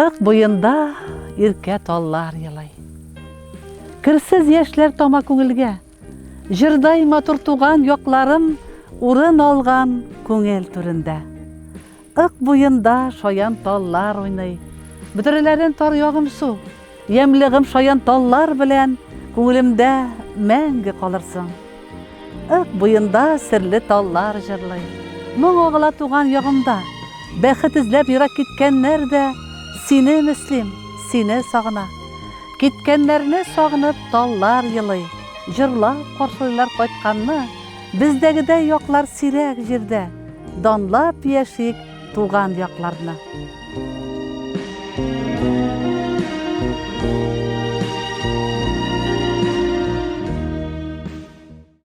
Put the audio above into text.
Ык буенда иркә таллар елый. Керсез яшьләр тама күңелгә. Җырдай матур туган якларым урын алган күңел түрендә. Ык буенда шаян таллар уйный. Бөдрәләрен тар ягым су. Ямьле гым шаян таллар белән күңелемдә мәңге калырсың. Ык буенда серле таллар җырлый. Моң агыла туган ягымда. Бәхет эзләп ерак киткәннәр дә сине, Мөслим, сине сагына. Киткәннәрне сагынып таллар елый. Җырлап каршылыйлар кайтканны. Бездәгедәй яклар сирәк җирдә. Данлап яшик туган якларны.